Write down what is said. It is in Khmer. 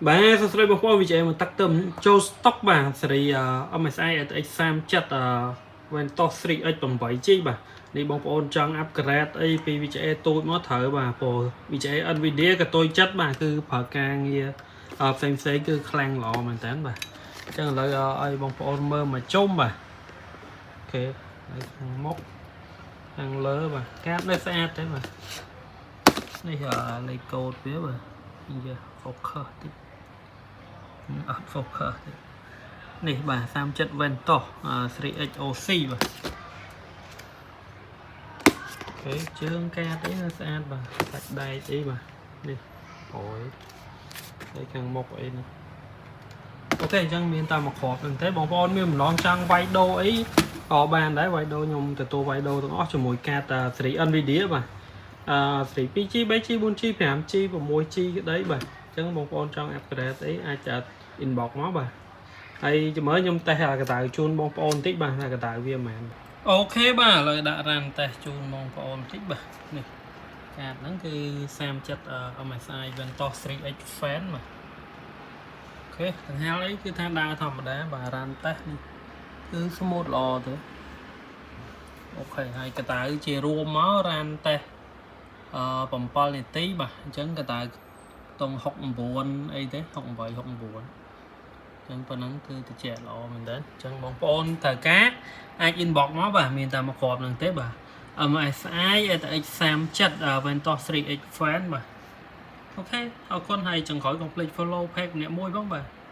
បាទសួស្តីបងប្អូន VGA មកតាក់ទើមចូល stock បាទស៊េរី MSI RTX 30 Ventus 3X 8G បាទនេះបងប្អូនចង់ upgrade អីពី VGA តូចមកត្រូវបាទព្រោះ VGA Nvidia ក៏តូចចិត្តបាទគឺប្រើការងារផ្សេងផ្សេងៗគឺខ្លាំងល្អមែនតើបាទអញ្ចឹងឥឡូវឲ្យបងប្អូនមើលមកជុំបាទ OK ហើយខាងមុខខាងលើបាទកាតនៅស្អាតទេបាទនេះលេខកូដវាបាទនេះ focus តិចអត់ focus ទេនេះបាទ37 Ventus 3X OC បាទ OK ជើងកាតអីនៅស្អាតបាទសាច់ដែកអីបាទនេះអូយហើយខាងមុខអីនេះOK អញ្ចឹងមានតែមួយគ្រាប់ហ្នឹងទេបងប្អូនមានបំណងចង់វាយដូរអីក៏បានដែរវាយដូរខ្ញុំទទួលវាយដូរទាំងអស់ជាមួយកាត ស៊េរី Nvidia បាទអឺ ស៊េរី 2G 3G 4G 5G 6G ក្តីបាទអញ្ចឹងបងប្អូនចង់ upgrade អីអាចចា inbox មកបាទហើយជំរឿខ្ញុំតេស្តអាកដៅជូនបងប្អូនបន្តិចបាទអាកដៅវាមិនមែន OK បាទឥឡូវដាក់ run test ជូនបងប្អូនបន្តិចបាទនេះកាតហ្នឹងគឺ37 MSI Ventus 3X Fan បាទ OK កង្ហាលអីគឺថាដើរធម្មតាបាទ run test នេះគឺ smooth ល្អទេOK ហើយកដៅជារួមមក run test 7នាទីបាទអញ្ចឹងកដៅខ្ទង់69អីទេ68 69អញ្ចឹងប៉ុណ្ណឹងគឺតិចល្អមែនតើអញ្ចឹងបងប្អូនត្រូវការអាច inbox មកបាទមានតែមួយគ្រាប់ហ្នឹងទេបាទ MSI RTX 30 Ventus 3X Fan បាទ OK អរគុណហើយចុងក្រោយកុំភ្លេច follow page ម្នាក់មួយផងបាទ។